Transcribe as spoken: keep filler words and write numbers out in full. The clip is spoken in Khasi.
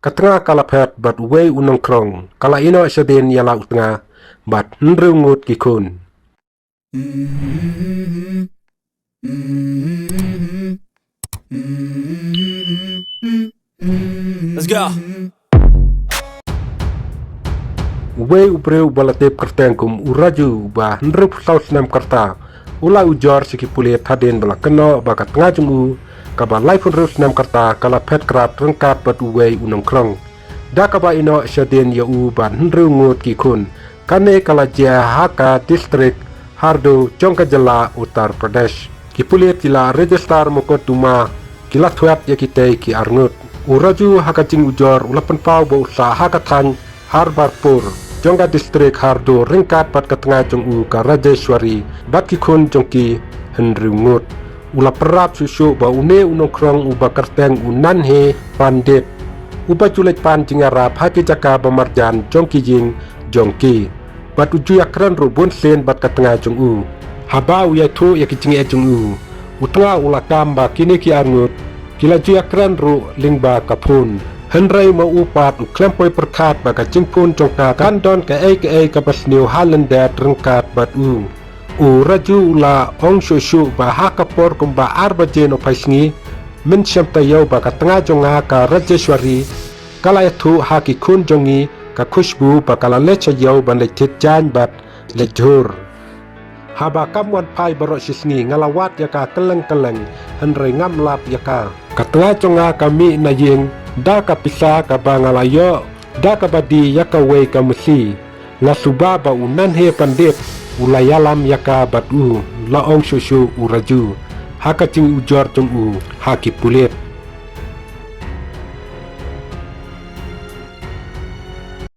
Ka tnga ka la phet bad uwei u nongkhrong, ka la ïehnoh shadien ïa la u tnga bad hynriew ngut ki khun. Let's go. Uwei u briew uba la tip kyrteng kum u Raju, uba hynriewphew saw snem ka rta, u la ujor sha ki pulit hadien ba la kynnoh ba ka tnga jong u kaba laiphew hynriew snem ka rta ka la phet krad ryngkat bad uwei u nongkhrong, da kaba ïehnoh shadien ïa u bad hynriew ngut ki khun. Kane ka la jia ha ka district Hardo jong ka jylla Uttar Pradesh. Ki pulit ki la register mukotduma, ki la thwet ïa kitei ki arngut. U Raju ha ka jingujor u la pynpaw ba u sah ha ka thaiñ Harbarpur jong ka district Hardo ryngkat bad ka tnga jong u ka Rajeshwari bad ki khun jong ki hynriew ngut. U la pyrshah shuh shuh ba une u nongkhrong uba kyrteng u Nanhe Pandit, uba ju leit pan jingïarap ha ki jaka ba marjan jong ki ïing jong ki, bad u ju ïakren ruh bun sien bad ka tnga jong u. Haba u ïathuh ïa ki jingeh jong u, u tnga u la kam ba kine ki arngut ki la ju ïakren ruh lyngba ka phone. Hynrei ma u pat u khlem poi pyrkhat ba ka jingphone jong ka kan don kaei kaei kaba sniew ha lyndet ryngkat bad u. U Raju u la ong shuh shuh ba ha ka por kumba ar baje nohphai sngi, mynshem taïew ba ka tnga jong nga ka Rajeshwari ka la ïathuh ha ki khun jong ngi ka Khushbu ba ka la leit sha ïew ban leit thied jaiñ bad leit jhur. Haba kam wan phai baroh shi sngi nga la wad ïa ka kylleng kylleng, hynrei ngam lap ïa ka. Ka tnga jong nga ka mih na ïing da ka pisa kaba nga la ïoh da kaba die ïa kawei ka masi. Nga suba ba u Nanhe Pandit u la ïalam ïa ka bad u, la ong shuh shuh u Raju ha ka jingujor jong u ha ki pulit.